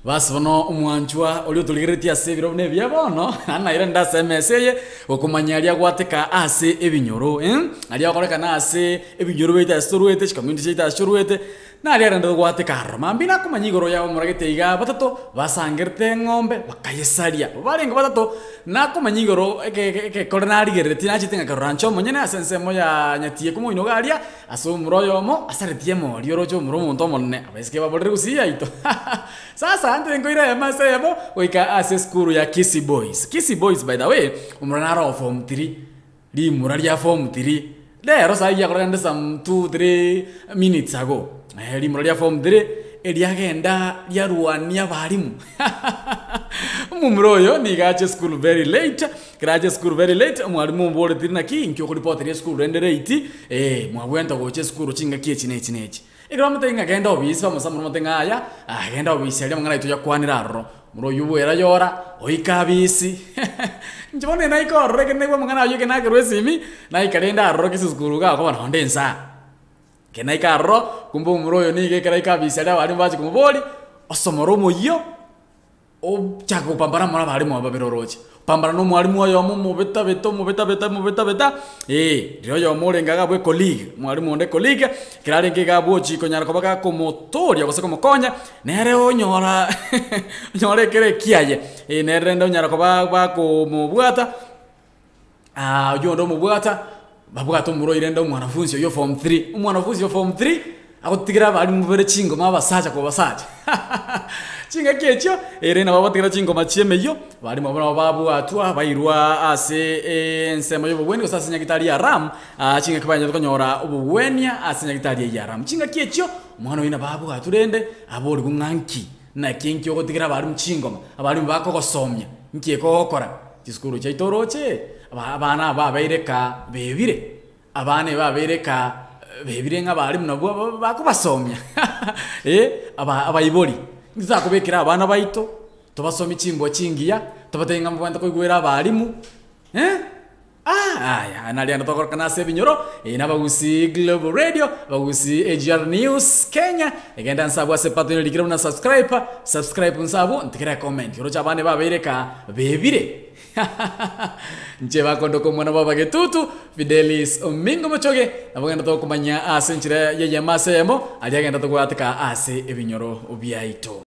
Basi bono omwanchwa oria otorigereretie ase ebiro buna ebiya bono, naende nairande ase emesa eye, gokomanya aria agwateka ase ebinyoro, eh, aria agokorekana ase ebinyoro biaito ase torwete, chicommunity chiaito ase chorwete, naria rende togwateka aroro. Mambia nakomanya igoro ya abamura-gete iga batato, basangerete eng'ombe, bakayesaria. Barenge batato, nakomanya igoro eke eke ekekore narigereretie nachete ngakerora inche omonyene ase ensemo ya nyatieko moino iga aria, Ase omura oyomo asaretie emori oroche omura omonto omonene, abaiseke baborere gusii yaito. Sasa ntire nkoira eyemo ase eyemo goika ase esukuru ya Kisii Boys. Kisii Boys by the way, omura naro o form three, rimura ria form three, rero sai riakoreka rende some two three minutes ago, eh rimura ria form three, eriagenda riarwania abalimu omomura oyo nigo acha esukuru very late, Ekero acha esukuru very late, omwalimu omoboretie naki inki okoripoteria esukuru rende late, eh mwabwenta gocha esukuru chingaki echi na echi na echi. Ekero bamotebia ng'a genda obisi bamosamora bamotebi ng'a yaya, ah genda obisi aria amang'ana aito oyakwanere aroro. Omoro oyio bwera yora, oike abisi inche bono naika ororo ekero naigwa amang'ana ayio ekero nakerwa esimi, naika rende aroro gese esukuru iga akoba nonde insaa. Ekero naika aroro, kumbe omomura oyo nigo ekero aika abisi aria abalimu bache komoboria, osomora omoyio. Ochaka gopambana amo nabarimu aba babere oroche, opambana na omwarimu oyomo omobetabeta omobetabeta omobetabeta, eh, riria oyomo orenge iga abwo ecolleague, omwarimu onde ecolleague, ekero arenge iga abwo ochia konyara koba gakomotoria gose komokonya, nere onyora onyora ekere ekiaye, eh nere rende onyara koba bakomobwata. Oyio onde omobwata, babwate omorwaire rende omwanafunsi oyio form three, omwanafunsi o form three, agotigera abalimu babere chingoma abasacha kwa basacha chingaki echio, ere nabo agotigera chingoma chia emeyio, abalimu abwo nabo babwatwa bairwa ase ensemo ya obobweni gose ase nyagitari ya Ram, chingaki banyarete konyora obobwania ase nyagitari eyio ya Ram. Chingaki echio, omwana oyio nabo abwatwe rende, aborigwe ng'a nki, naki nki ogotigera abalimu chingoma, abalimu bakogosomia, nki ekogokora. Chisukuru chiaito oroche, aba abana aba babeire ka bebire, abana eba babeire ka bebire ng'a abalimu nabwo aba bakobasomia eh, aba abaibori, intwe takobekera abana baito, tobasomie chimbwa chingiya, tobatebie ng'a mbabwenerete koigwera abalimu eh. Ah aya naria ande tokorokana ase ebinyoro, eye nabagusii Global Radio, abagusii AGR News Kenya, egenda nse abwo ase button erikire buna subscribe, subscribe nse abwo ntigere ecomment, oroche abande babeire ka bebire inche bakondoka omwana bwa abagetutu Fidelis Omingo Mochoge, nabo genda tokomanya ase enchera y'eyemo ase eyemo, aria agenda tobwate ka ase ebinyoro biaito.